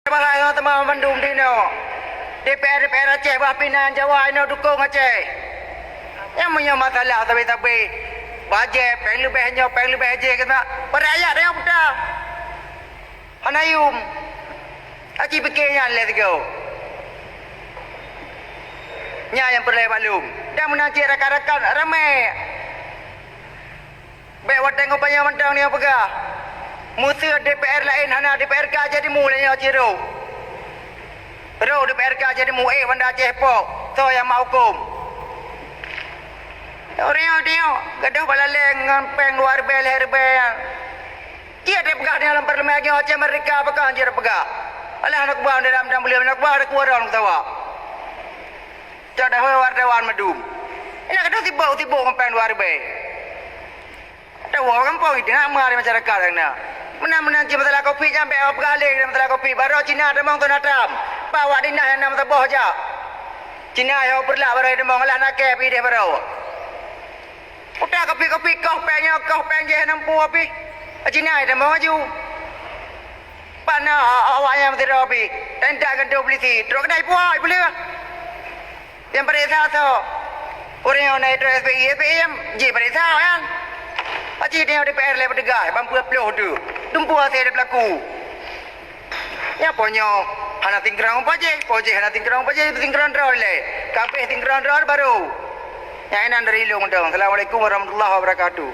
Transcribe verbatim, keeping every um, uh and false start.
Bahai ngon teuma bandum di inoe. DPR, DPR Aceh bah pinan Jawa inoe dukong Aceh. Nyang meunyoe masalah sabe-sabe, bajée péng leubeh nyoe, péng leubeh jih keunan, padahai rakyat nyang peugah. Hana yum. Aci pike nyan lé sigoe. Nyan nyang peureulée maklum. Dan meunan cit rakan-rakan ramé. Bék watée ngon panyang mantong nyoe peugah, meuseuet DPR laén hana, DPRK Aceh Timu lé nyoe cit rôh. Rôh DPRK Aceh Timu ék Banda Aceh pok, soe nyang mak hukôm. Ureuëng nyoe, ureuëng nyoe, gadôh bak laleng ngon péng dua ribée lhée ribée nyan. Cit tapeugah nyoe lam parlemen nyoe Aceh Merdeka pakon cit tapeugah. Alah aneuk buah dalam dan beuliam aneuk buah ada kuwarong sawa. Cok dahôi wartawan madum. Ina gadôh sibok-sibok ngon péng dua ribée. Tawoe gampông itu nak meuhari masyarakat na. Meunan-meunan cit masalah Covid nyan bék awak peugah lé masalah Covid. Baroe Cina tamong tuna tam. Ba awak dinah nyang na meusaboh jak. Cina yoh peureulak baroe tamong alah nakée pih deh baroe. Utak Covid-Covid koh péng nyoe, koh péng jih nam pue pih. Cina tamong aju. Pana awak nyang meusidroe pih. Dan tak gantung polisi. Trok kedai puai puleuh. Nyang pareksa soe? Ureuëng nyang na itu S P I, S P I nyang jih pareksa kan? Aci teuh DPR lé petugas, ban peuet ploh tu. Tumpu hase dipelaku. Nyan po nyoe hana singkron pajéh, pajéh hana singkron pajéh, singkron droe lé. Kabeh singkron droe baru. Nyang inan dari Ilong dong. Assalamualaikum warahmatullahi wabarakatuh.